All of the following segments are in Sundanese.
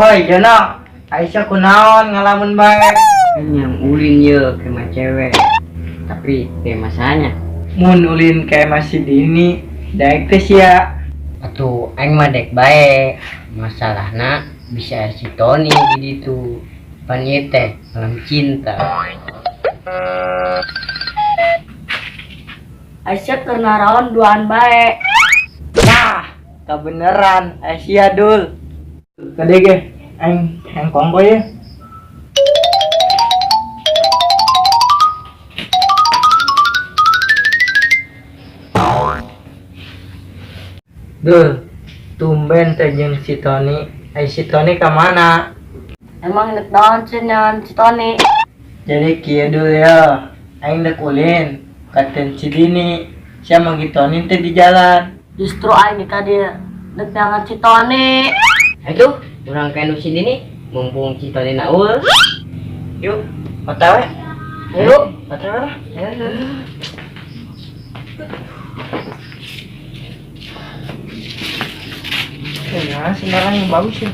Woi Jono, Aisyah kunaon ngalamun bae. Yang ulin ye kema cewek. Tapi tema masanya. Mun ulin kayak masih dini, daek teh sia. Atuh aing mah dek bae. Masalahna bisa si Tony di ditu. Pan ieu teh malam cinta. Aisyah keur naraon duaan bae. Nah, kebeneran Aisyah dul. Kade ge, aing hayang kongko ye. Dul, tumben teh jeung si Tony. Ai si Tony ka mana? Emang nek naon sih nyahan si Tony? Jadi kieu dul ya, aing dek ulin katen si Dini. Sia manggil Tony teh di jalan. Justru aing tadi dek nyahan si Tony. Aduh, urang ka nu si Dini mumpung si Tony na eueuh. Yuk, otw. Ayo. Otw lah. Ya, sekarang yang bagus ya.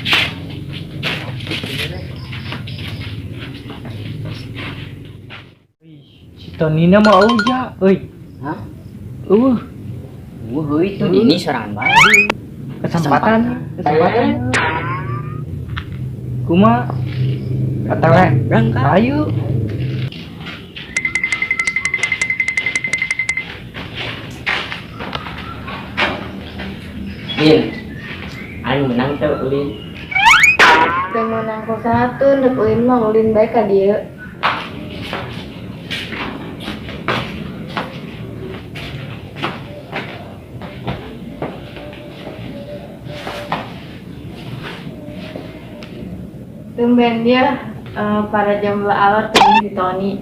Wih, si Tony na mah euy, euy. Hah? Eueuh, Wuh, itu Dini sorangan bae. Kesempatan, kesempatan. Kuma otw. Berangkat. Ayo. Din, aing menang teh ulin. Teu meunang ku saha dek ulin mah ulin bae ka dieu. Tumben dia para jomblo alot jeung si Tony.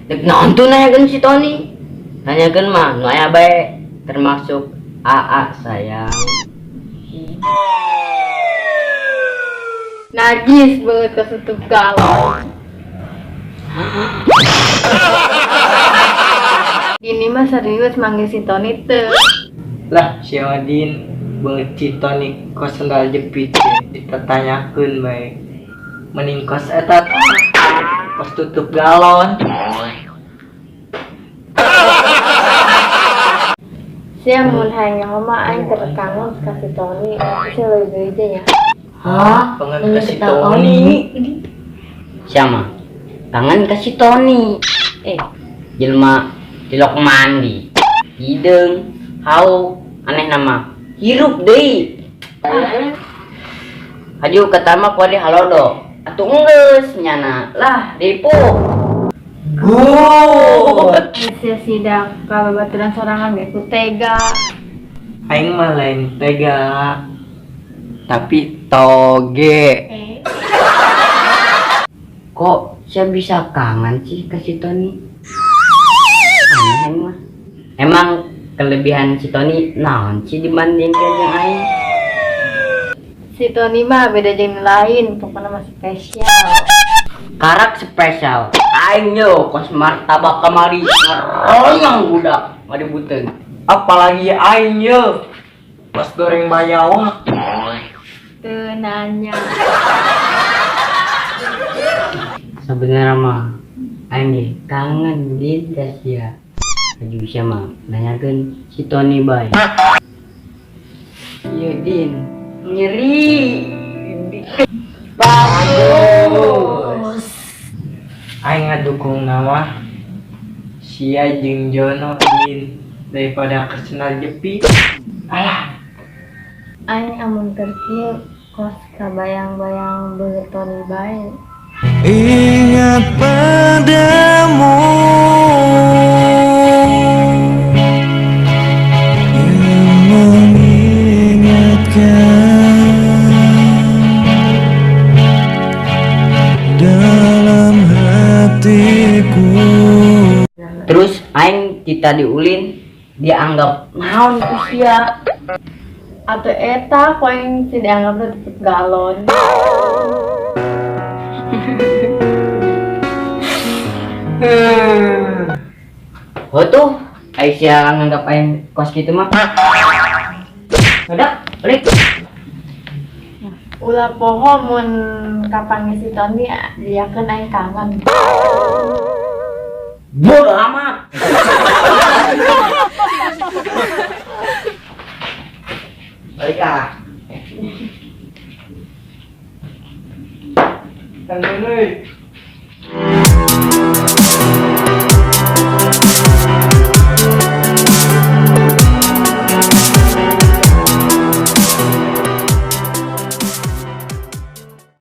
Dek naon tuh nanyakeun si Tony? Nanyakeun mah nu aya bae termasuk AA sayang. Najis banget kesutup galon. Dini mah serius manggil si Tony teu. Lah, si Odin beungeut si Tony kos sendal jepit ditatanyakeun bae. Mending kos eta kos tutup galon. Sia mun hayang nyaho mah aing teu kangen ka si Tony, sia leuwih deui aja nya. Hah? Kangen ka si Tony. Siapa? Kangen ka si Tony. Jelema tilok mandi. Hideung, hauk, aneh nama. Hirup deui. Haju kata mah kuari halodo. Atuh enggeus nyana. Lah, ripu. Good. Sia sidak ka babaturan sorangan ge ku tega. Aing mah lain tega. Tapi toge. Kok saya bisa kangen sih ke si Tony? Aneh aing mah. Emang kelebihan si Tony naon sih dibandingkan yang aing? Si Tony mah beda jeung lain, pokoknya mah spesial. Karak spesial. Aing yo kos martabak kamari ngeroyong budak ngadibuteun. Apalagi aing yo kos goreng bayawak. Teu nanya. Sebenarnya mah aing ge kangen din ka sia. Lagi bisa mah nanyakeun si Tony bae. Ieu Din nyeri. Bagus. Aing ngadukung nama sia jeung Jono Din daripada kesendal jepit. Alah. Aing amun keur kieu kos kabayang-bayang beungeut Tony bae. Ingat padamu yang mengingatkan dalam hatiku. Terus aing kita diulin dianggap naon ku sia. Atau eta ku aing si dianggap tutup galon. Oh tuh Aisyah nganggap aing kos gitu mah. Udah, balik. Ulah poho mun kapanggih si Tony, diakeun aing kangen. Bodoh amat.